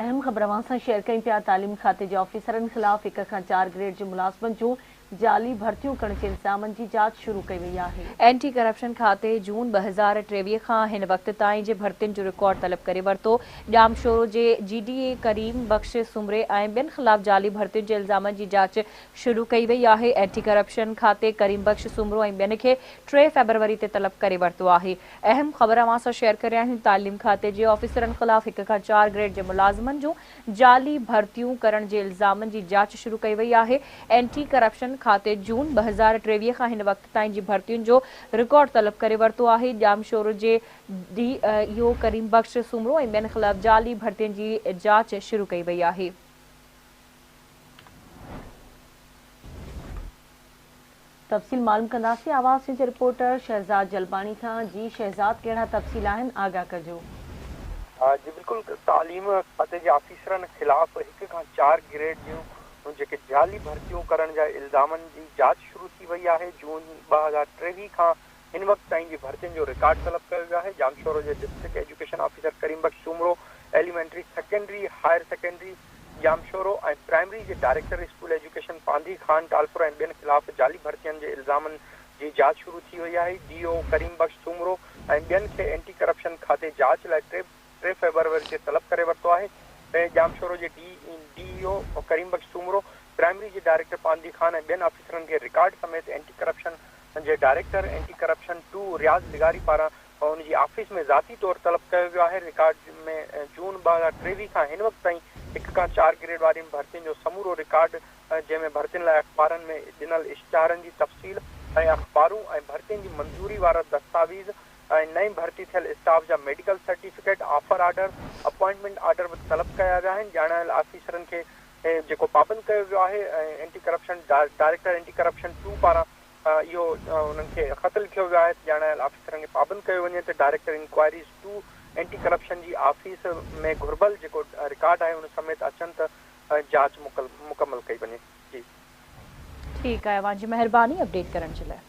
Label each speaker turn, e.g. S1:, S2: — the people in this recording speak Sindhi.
S1: اهم خبر اوهان سان شيئر ڪيون پيا، تعليم کاتي جي آفيسرن خلاف 1 کان 4 گريڊ جي ملازمن جون جعلي ڀرتيون ڪرڻ جي الزامن جي جاچ شروع ڪئي وئي آهي.
S2: اينٽي ڪرپشن کاتي جون 2023 کان هن وقت تائين جي ڀرتين جو رڪارڊ طلب ڪري ورتو. ڄامشورو جي جي ڊي اي ڪريم بخش سومري ۽ ٻين خلاف جعلي ڀرتين جي الزامن جي جاچ شروع ڪئي وئي آهي. اينٽي ڪرپشن کاتي ڪريم بخش سومرو ۽ ٻين کي 3 فيبروري تي طلب ڪري ورتو آهي. اهم خبر اوهان سان شيئر ڪري رهيا آهيون، تعليم کاتي جي آفيسرن خلاف 1 کان 4 گريڊ جي ملازمن جون جعلي ڀرتيون ڪرڻ جي الزامن جي جاچ شروع ڪئي وئي آهي. اينٽي ڪرپشن کاتي جون 2023 کان هن وقت تائين جي ڀرتين جو رڪارڊ طلب ڪري ورتو آهي. ڄامشورو جي ڊي اي او ڪريم بخش سومرو ۽ ٻين خلاف جعلي ڀرتين جي جاچ شروع ڪئي وئي آهي.
S1: تفصيل معلوم ڪنداسين آواز نيوز جي رپورٽر شهزاد جلباڻي کان، جي شهزاد ڪهڙا تفصيل آهن آگاهه ڪجو.
S3: جي بلڪل تعليم کاتي جي آفيسرن خلاف 1 کان 4 گريڊ جون جيڪي جعلي ڀرتيون ڪرڻ جا الزامن جي جاچ شروع ٿي وئي آهي، جون 2023 کان هن وقت تائين جي ڀرتين جو رڪارڊ طلب ڪيو ويو آهي، ڄامشورو جي district education officer Karim Bakhsh Soomro, elementary, secondary, higher secondary Jamshoro ۽ primary جي director school education Pandhi Khan Talpur ۽ ٻين خلاف جعلي ڀرتين جي الزامن جي جاچ شروع ٿي وئي آهي، ڊي او ڪريم بخش سومرو ۽ ٻين کي اينٽي ڪرپشن کاتي جاچ لاء 3 فيبروري تي طلب ڪري ورتو آهي، ڄامشورو جي D E O Karim Bakhsh Soomro, primary جي ڊائريڪٽر پانڌي خان ۽ ٻين آفيسرن کي رڪارڊ سميت اينٽي ڪرپشن جي director anti corruption 2 Riaz لغاري پاران ان جي آفيس ۾ ذاتي طور طلب ڪيو ويو آهي، رڪارڊ ۾ جون 2023 کان هن وقت تائين 1 کان 4 گريڊ وارين ڀرتين جو سمورو رڪارڊ جنهن ۾ ڀرتين لاء اخبارن ۾ ڏنل اشتهارن جي تفصيل ۽ اخبارون ۽ ڀرتين جي منظوري وارا دستاويز ۽ نئين ڀرتي ٿيل اسٽاف جا medical certificate, offer order, appointment order به طلب ڪيا ويا آهن، ڄاڻايل آفيسرن کي جيڪو پابند ڪيو ويو آهي ۽ anti corruption director anti corruption 2 پاران اهو انهن کي خط لکيو ويو آهي ته ڄاڻايل آفيسرن کي پابند ڪيو وڃي ته ڊائريڪٽر انڪوائريز 2 اينٽي ڪرپشن جي آفيس ۾ گهربل جيڪو رڪارڊ آهي ان سميت اچن ته جاچ مڪمل ڪئي وڃي. جي.
S2: ٺيڪ آهي اوهان جي مهرباني اپڊيٽ ڪرڻ جي لاء.